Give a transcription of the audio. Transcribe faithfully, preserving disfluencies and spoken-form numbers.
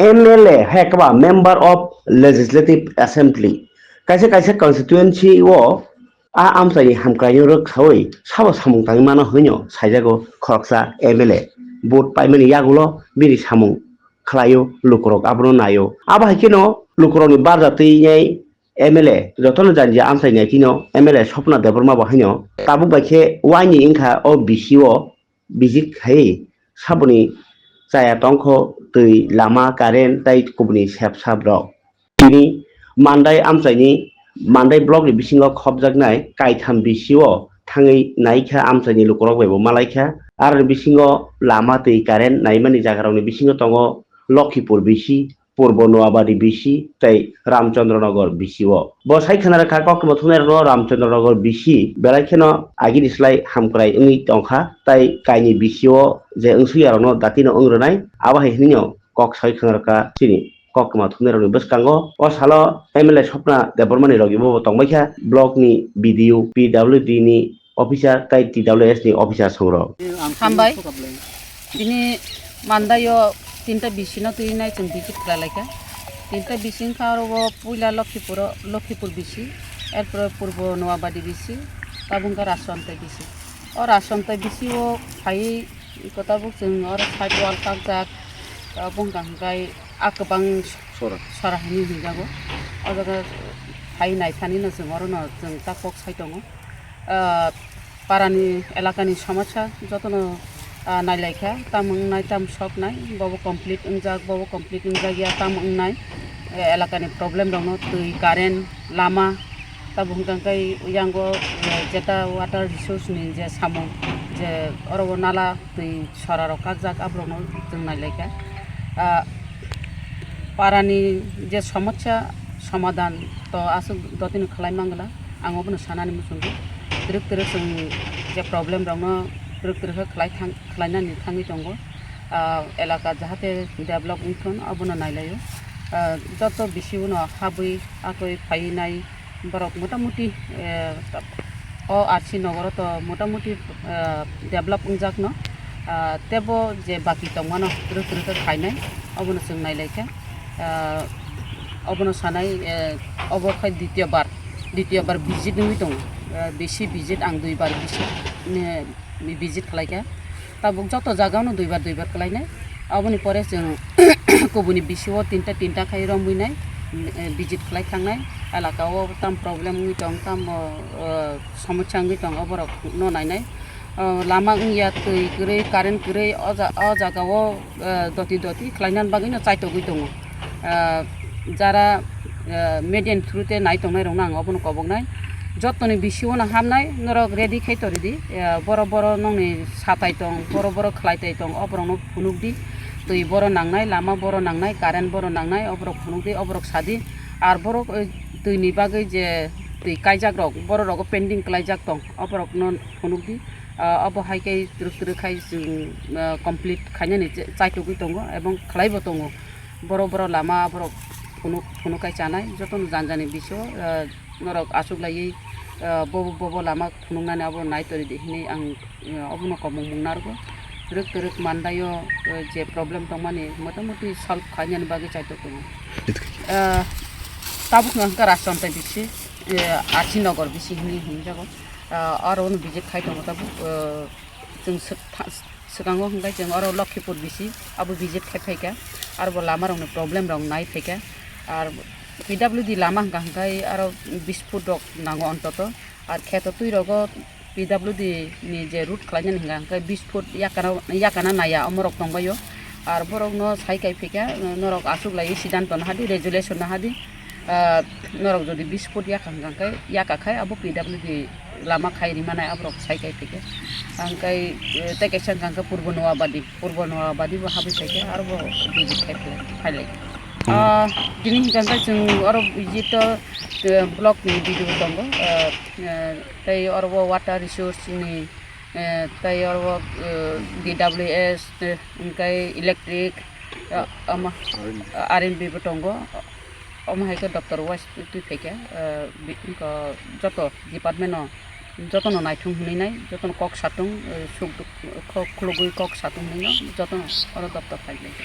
M L A hai khe ba Member of Legislative Assembly, kaisa kaisa constituency o a amchaini hamkraino rwksaui sabo samung tangwi mano hwnwi saijago khoroksa M L A. Vote paimani yagulo bini samung khlaio, lukurok abono naio. Abo hai kheno lukurokni barjatwi M L A jotono jani je amchaini tino M L A Swapna Debbarma bo haino tabuk bai khe waini wngkha o B C o visit khai saboni chaya tongkho twi, lama, current tai kubuni sep sap rok. Tini Mandai amchaini, Mandai block ni bisingo khopjaknai kaitham B C o thangwi naikha amchaini lukurok bai bo malaikha. Aroni bisingo lama twi current naimani jagarokni bisingo tongo Lokhipur B C, Purbo Noabadi B C tei Ramchandranagar B C o. Bo sai khwna rwkha koktwma thumnairokno Ramchandranagar B C belai kheno agini slai hamkrai wngwi tongkha tei kaini B C o je wngsuyarokno datino wng rwnai, abo hai hwnwino kok sai khwna rwkha chini koktwma thumnairokni bwskango. O salo M L A Swapna Debbarmani logi bo tongbaikha block ni B D O, P W D ni officer tei T W S ni officer songrok. Hambai. Tini Mandaio tinta B C no twi nai chwng visit khlai laikha. Tinta B C wngkha oro o puila Lokhipuro, Lokhipur B C, erpore Purbo Noabadi B C, tabuk wngkha Rajchantai B C. O Rajchantai B C o phaiwi iko tabuk chwng oro side wall kakjak, tabuk wngkha hwnkhe a kwbang sora, sora hinwi hwnjago. O jaga phai naithani no chwng orono chwng ta kok sai tongo. Ah, parani elakani somosya jotono, ah, nailaikha, tam wngnai, tam soknai, bobo complete wngjak, bobo complete wngjak ya, tam wngnai, eh, elakani problem rokno, twi, current, lama, tabuk hwnkha khe yango, eh, jeta water resource ni je samung, je oro o nala twi sora rok kakjak, aborokno chwng nailaikha. Ah, parani je somosya somadan to aswk dotino khlai mangla. Ang obono sanani muchungo, twrwk twrwk chwng je problem rokno twrwk twrwk khe khlai thang, khlainani thangwi tongo. Ah, elaka jahate develop wngthon, abono nailaio. Ah, joto B C o no habwi akhoi phaiwi nai borok motamuti, eh, o R C nogoro to motamuti, eh, develop wngjakno, ah, tebo je baki tongmano twrwk twrwk khe khainai, obono chwng nailaikha. Ah, obono sanai, eh, obo khai ditya bar, ditya bar visit wngwi tongo. Eh, B C visit ang dui bar visit, eh, visit khlaikha. Tabuk joto jagao no dui bar dui bar khlainai. Aboni pore chwng kubuni B C o tinta tinta khai romwi nai, eh, visit khlai thangnai. Elaka o tam problem wngwi tong, tam, eh, somosya wngwi tong, oborok no nainai. Oh, lama wngya, twi kwrwi, current kwrwi, o ja-, o jaga o, eh, doti doti khlainani bagwi no chaitogwi tongo. Eh, jara, eh, median through te nai tongnai rokno ang obono koboknai. Jotoni B C o no hamnai, norok ready khai tori di. Eh, boro boro nongni satai tong, boro boro khlai tai tong, oborokno phunuk di. Twi boro nangnai, lama boro nangnai, current boro nangnai, oborok phunuk di, oborok sadi. Ar borok, eh, twini bagwi je twi kaijak rok, borok rogo pending klaijak tong, oborokno phunuk di. Ah, obo hai khe twrwk twrwk khai chwng, ah, complete khainani ch-, chaitugwi tongo ebong khlaibo tongo. Boro boro lama borok phunuk, phunuk khai chanai, jotono jani jani biso, ah, norok achuk laiwi, ah, bobo, bobo lama phunuknani abo nai tori di hinwi ang, ah, obono komung mung narwgo. Twrwk twrwk Mandaio, ah, je problem tongmani motamuti solve khainani bagwi chaitok tongo. Ah, tabukno hwnkha Rajchantai B C, eh, R C Nagar B C hinwi hwnjago. Ah, aro no visit khai tongo tabuk, ah, chwng swk-, tha-, swkango hwnkhe chwng oro Lokhipur B C abo visit khai phaikha, aro bo lama rokni problem rok nai phaikha. Ar P W D lama hwnkha hwnkhe aro bish foot rok nango ontoto, ar kheto twi rogo P W D ni je route khlainani hwnkha hwnkhe bish foot yakana, yakana naiya omorok tongbaio. Ar borokno sai kai phaikha, norok achuk lai sidanto nahadi, resolution nahadi. Ah, norok jodi bish foot yakha hwnkha khe, yakha khai abo P W D lama khai rimanai aborok sai kai phaikha. Ang kai, eh, tei kaisa hwnkha khe Purbo Noabadi, Purbo Noabadi bo habwi phaikha, aro bo visit khai phailai, phailai. Ah, tini hwnkha khe chwng oro visit o, eh, block ni video tongo, eh, eh, tei oro bo water resource ni, eh, tei oro bo, eh, D W S, eh, hwnkhe electric, eh, ama, R N B bo tongo. Omo hai khe doctor wise twi phaikha, ah, bi-, wngkha joto department no jotono naithung hwnwi nai, jotono kok satung, eh, suk duk, kok khulugwi kok satung hwnwi no jotono oro doctor phai lai kha.